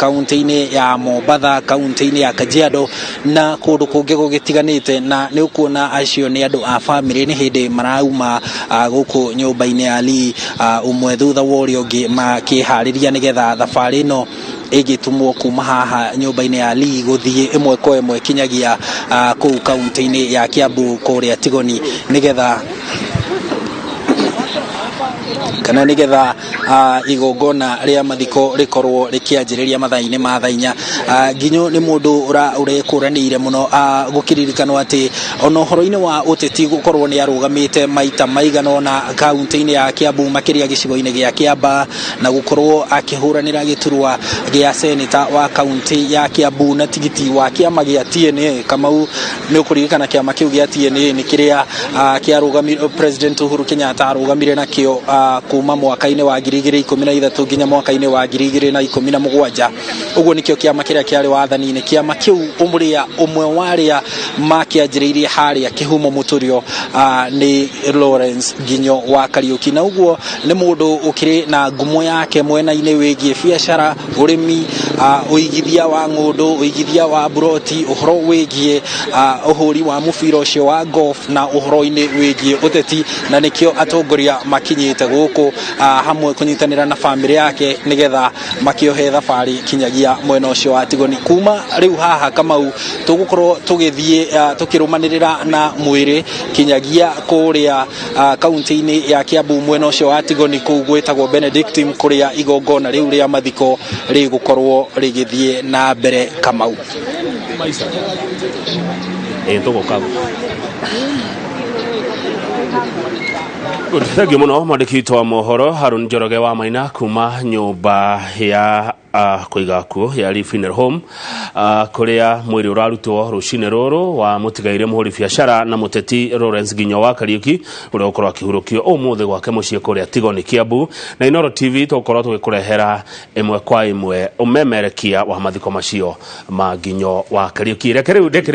kaunti-inĩ ya Mombatha, kaunti-inĩ ya Kajiado na kũndũ kũngĩ gũgĩtiganĩte. Na nĩ ũkuona acio nĩ andũ a bamĩrĩ, nĩ hĩndĩ marauma gũkũ nyũmba-inĩ ya Lee, ũmwe thutha wa ũrĩa ũngĩ, makĩharĩria nĩgetha thabarĩ ĩno ĩgĩtumwo kuma haha nyũmba-inĩ ya Lee gũthiĩ ĩmwe kwa ĩmwe kinyagia kũu kaunti-inĩ ya Kiambu kũrĩa Tigoni, nĩgetha kana nĩgetha igongona rĩa mathiko rĩkorwo rĩkĩanjĩrĩria mathaa-inĩ ma thaa 4. Nginyo nĩ mũndũ ũrekũranĩire mũno, gũkĩririkanwo atĩ ona ũhoro-inĩ wa ũteti gũkorwo nĩ arũgamĩte maita maigana ũna kaunti-inĩ ya Kiambu, makĩria gĩcigo-inĩ gĩa Kĩamba, na gũkorwo akĩhũranĩra gĩturwa gĩa seneta wa kaunti ya Kiambu na tigiti wa kĩama gĩa TNA. Kamau, nĩ ũkũririkana kĩama kĩu gĩa TNA nĩ kĩrĩa kĩarũgamire President Uhuru Kenyatta arũgamire nakĩo kuma mwaka-inĩ wa 2013 nginya mwaka-inĩ wa 2017. Ũguo nĩkĩo kĩama kĩrĩa kĩarĩ wathani-inĩ. Kĩama kĩu ũmũrĩa ũmwe wa arĩa makĩanjĩrĩirie harĩa kĩhumo mũtũrio nĩ Lawrence Nginyo wa Kariuki, na ũguo nĩ mũndũ ũkĩrĩ na ngumo yake mwena-inĩ wĩgiĩ biacara, ũrĩmi, ũigithia wa ng'ũndũ, ũigithia wa buroti, ũhoro wĩgiĩ ũhũri wa mũbira ũcio wa golf na ũhoro-inĩ wĩgiĩ ũteti. Na nĩkĩo atongoria makinyĩte gũkũ hamwe kũnyitanĩra na bamĩrĩ yake nĩgetha makĩohe thabarĩ kinyagia mwena ũcio wa Tigoni. Kuma rĩu haha, Kamau, tũgũkorwo tũgĩthiĩ tũkĩrũmanĩrĩra na mwĩrĩ kinyagia kũrĩa kaunti-inĩ ya Kiambu, mwena ũcio wa Tigoni, kũu gwĩtagwo Benedictine, kũrĩa igongona rĩu rĩa mathiko rĩgũkorwo rĩgĩthiĩ na mbere, Kamau. Ĩ tũgũka. Thengiũ mũno mwandĩki witũ wa mohoro Harun Njoroge wa Maina kuma nyũmba ya kũiga kuo ya Lee Funeral Home, kũrĩa mwĩrĩ ũrarutwo rũcinĩ rũrũ wa mũtigaire mũhũri biacara na mũteti Lawrence Nginyo wa Kariuki, ũrĩa ũgũkorwo akĩhurũkio ũmũthĩ gwake mũciĩ kũrĩa Tigoni, Kiambu. Na Inooro TV tũgũkorwo tũgĩkũrehera ĩmwe kwa ĩmwe ũmemerekia wa mathiko macio ma Nginyo wa Kariuki. Reke rĩu ndĩkĩrĩrie.